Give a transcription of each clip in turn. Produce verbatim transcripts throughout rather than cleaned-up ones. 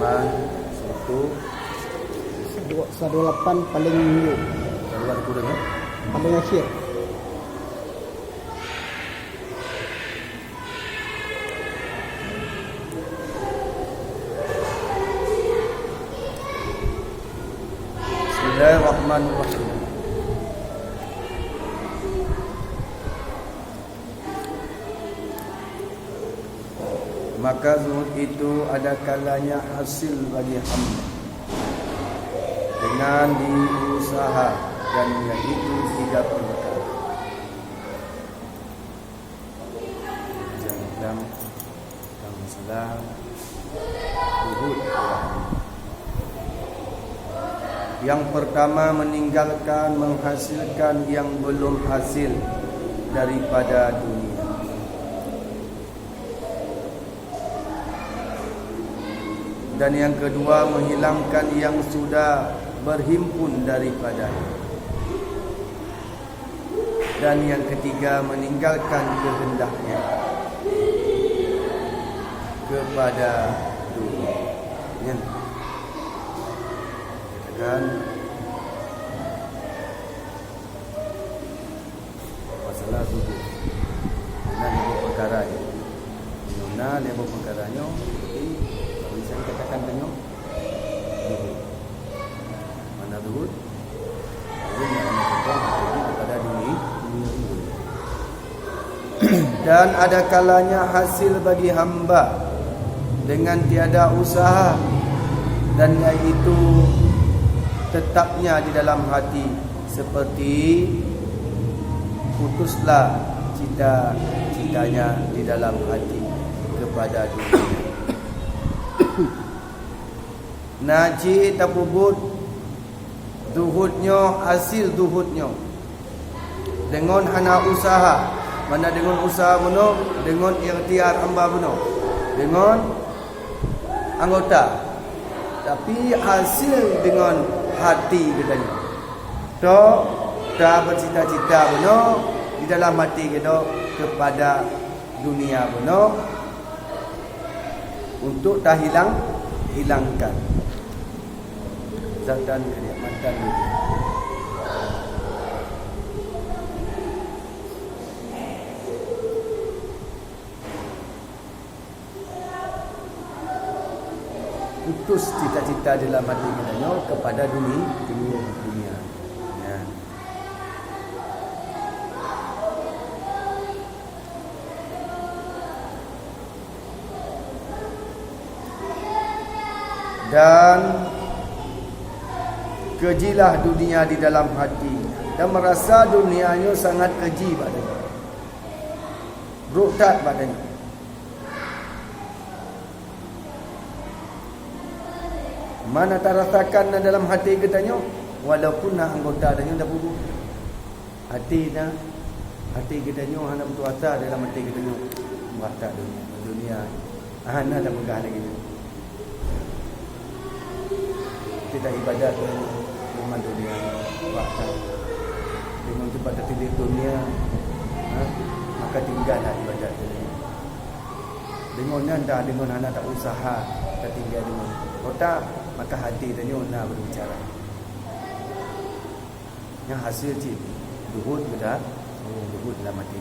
Satu. Dua, satu lapan paling ujung. Keluar kurang, ya? Paling akhir. Bismillahirrahmanirrahim. Maka zuhud itu ada kalanya hasil bagi hamba dengan diusaha, dan yaitu tiga perkara. Yang pertama, zuhud. Yang pertama, meninggalkan, menghasilkan yang belum hasil daripada dunia. Dan yang kedua, menghilangkan yang sudah berhimpun daripadanya. Dan yang ketiga, meninggalkan kehendaknya kepada dunia. Nyan. Katakan, masalah zuhud. Na lhèe boh peukara nyoe. Nyoe na lhèe boh peukara nyoe, jadi, kalau misalnya katakan tanyoe, zuhud. Mana zuhud? Zuhud yang hanya tentang hati kepada dunia, dunia. Dan ada kalanya hasil bagi hamba dengan tiada usaha, dan yaitu tetapnya di dalam hati, seperti putuslah cita-citanya di dalam hati kepada dunia. Na cit tapeubuet zuhud nyoe, hasil zuhud nyoe deungon hana useuha. Mana deungon useuha bunoe? Deungon ikhtiar hamba bunoe, deungon anggota. Tapi hasil deungon hati geutanyoe. Toh, ta beucita-cita bunoe di dalam hati geutanyoe keupada dunia bunoe, untuk tahilang, hilangkan zat dan kenikmatan dunia. Putus cita-cita dalam hati geutanyoe kepada duni-, dunia, dunia. Ya. Dan keujilah dunia di dalam hati, dan meurasa dunia nyoe sangat keuji bak tanyoe, brok that bak tanyoe. Mana tarasakan na dalam hati geutanyoe, walaupun na anggota tanyoe tapeubuet. Até na, até geutanyoe hana peutuasa dalam até geutanyoe. Bak that dunia, dunia hana tapeugah lagée nyoe. Kita ibadat ngon dunia, bak that. Deungon teumpat tateubiet dunia, ha, maka tinggallah ibadat dunia. Deungon nyan dah, deungon hana tauseuha, tatinggai deungon kota, maka hati tanyoe na beubicara. Nyan hasé cit zuhud geuda, zuhud dalam até.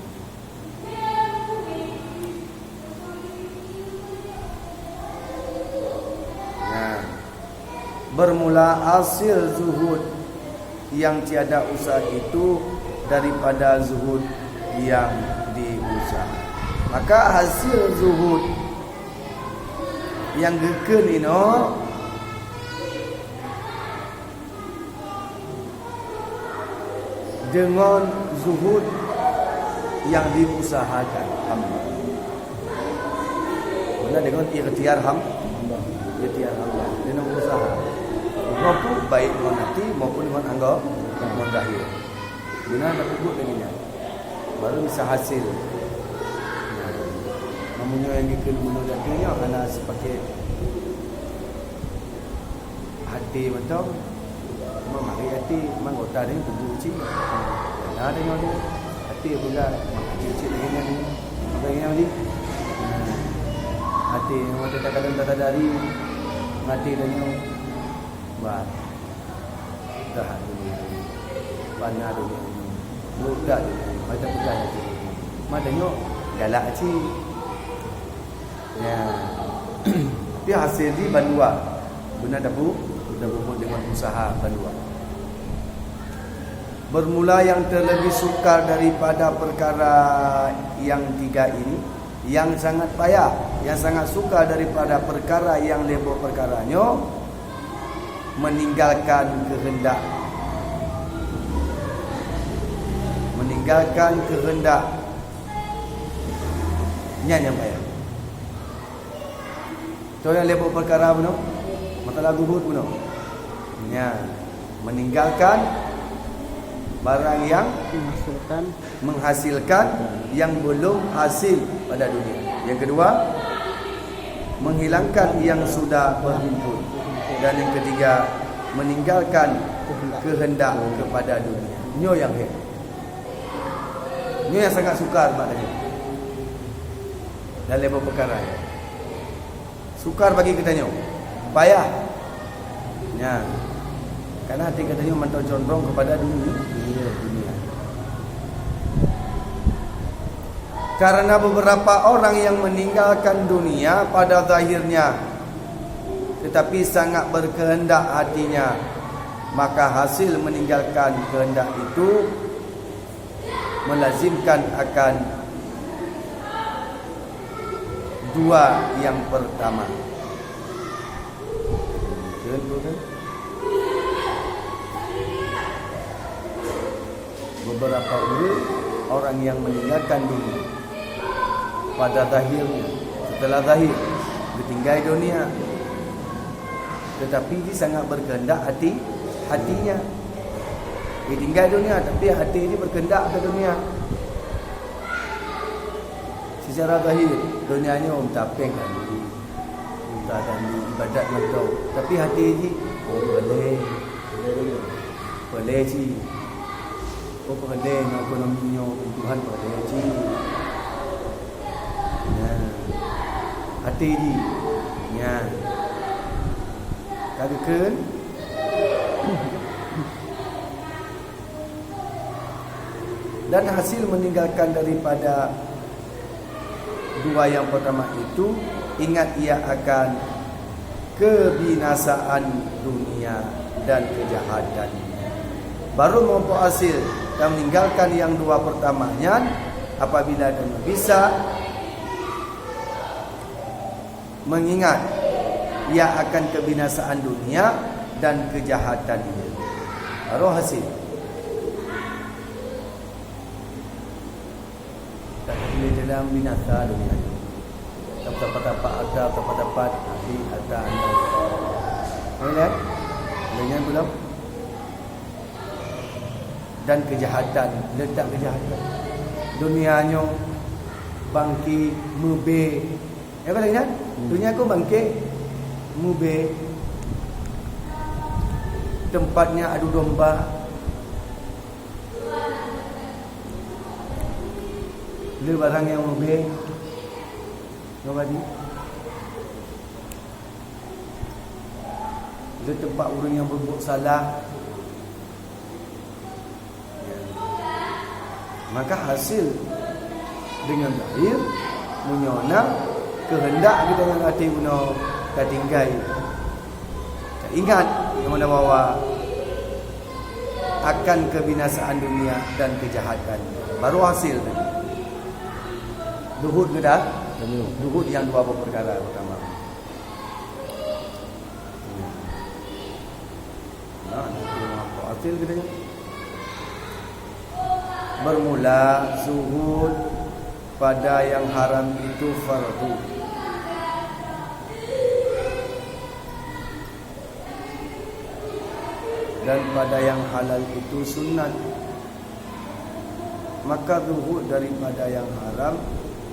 Nah, bermula hasil zuhud yang tiada usah itu daripada zuhud yang diusah. Maka hasil zuhud nyang geukheun inoe deungon zuhud nyang diuseuhakan hamba. Mana deungon ikhtiar ham-, ikhtiar hamba, deungon useuha. Maupun baik ngon hati maupun ngon anggo-, ngon zahir. Beuna tapeubuet lagée nyan, baru bisa hasil. Nah, meunyoe nyang geukheun meunyoe gaki nyoe hana sipaket até mantong, cuma marit até, cuma anggota nyan tuboh cit. Hana deungon até peugah, cit-cit lagée nyan, apa nyang di? Nah, até nyang watée takalon tasadari, Maté tanyoe, bah, dah dunia, bana dunia, muda dunia, macam-macam dunia. Maté tanyoe galak cit. Ya. Tapi hasil jih bandua. Beuna tabu, tabu deungon usaha bandua. Bermula yang terlebih sukar daripada perkara yang tiga ini, yang sangat payah, yang sangat sukar daripada perkara yang lhèe boh perkara nyoe, meninggalkan kehendak. Meninggalkan kehendak. Nyan nyang payah. Contoh lhèe boh perkara bunoe, masalah zuhud bunoe. Nya, meninggalkan barang yang menghasilkan, menghasilkan yang belum hasil pada dunia. Yang kedua, menghilangkan yang sudah berhimpun. Dan yang ketiga, meninggalkan kehendak kepada dunia. Nyoe nyang hèk. Nyoe nyang sangat sukar bak tanyoe. Dalam lhèe boh perkara nyoe. Sukar bagi geutanyoe. Payah. Nya. Karena hati geutanyoe mantong condong kepada dunia, dunia, dunia. Karena beberapa orang yang meninggalkan dunia pada zahirnya, tetapi sangat berkehendak hatinya, maka hasil meninggalkan kehendak itu melazimkan akan dua yang pertama. Beberapa ureuëng, orang yang meninggalkan dunia pada zahirnya, setelah zahir, ditinggai dunia. Tetapi jih sangat berkehendak hati, hatinya. Ditinggai dunia, tapi hati jih berkehendak ke dunia. Secara zahir, dunia nyoe tapéng kan. Ka dan ibadat mantong. Tapi hati jih, oh, peureulèe. Peureulèe cit. Oh, peureulèe ngon ekonomi nyoe, Tuhan peureulèe cit. Nyan. Hati jih. Nyan. Ka geukheun. Dan hasil meninggalkan daripada dua yang pertama itu, ingat ia akan kebinasaan dunia dan kejahatan. Baru merupakan hasil dan meninggalkan yang dua pertama nyan, apabila kamu bisa mengingat ia akan kebinasaan dunia dan kejahatannya. Baru hasil. Di dalam binasa dunia nyoe. Tapat-tapat harta, tapat-tapat hati, harta aneuk. Boleh lihat? Boleh ingat belum? Dan kejahatan, letak kejahatan. Dunia nyoe bangke, meubé. Ya, boleh ingat? Hmm. Dunia nyoe bangke, meubé. Tempatnya adu domba. Le barang nyang meubé ngon babi. Le teumpat ureuëng nyang berbuat salah. Ya. Maka hasil dengan zahir, meunyoe na keuheundak geutanyoe lam até bunoe tatinggai. Taingat nyang mana bahwa akan kebinasaan dunia dan kejahatan. Baru hasil tadi. Zuhud ke dah? Zuhud yang dua boh perkara pertama. Nah, hasil kita ni. Bermula zuhud pada yang haram itu fardu. Dan pada yang halal itu sunat. Maka zuhud daripada yang haram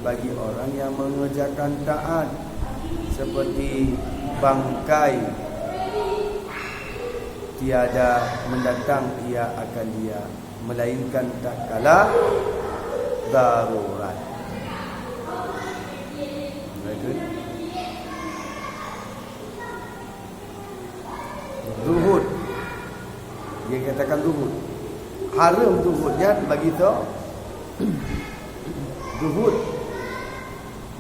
bagi orang yang mengerjakan taat, seperti bangkai tiada mendatang ia akan dia, melainkan tatkala darurat. Baik. Katakan zuhud. Haram zuhud nyan bagi tho. Zuhud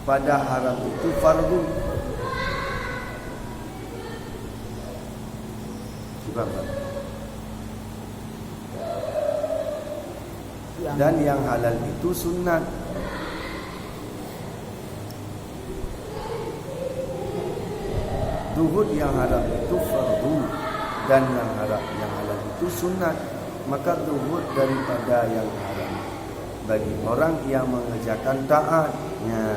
pada haram itu fardu. Sebab apa? Dan yang halal itu sunat. Zuhud yang haram itu fardu, dan yang haram, yang halal itu sunat. Maka zuhud daripada yang haram bagi orang yang mengerjakan taat. Nah,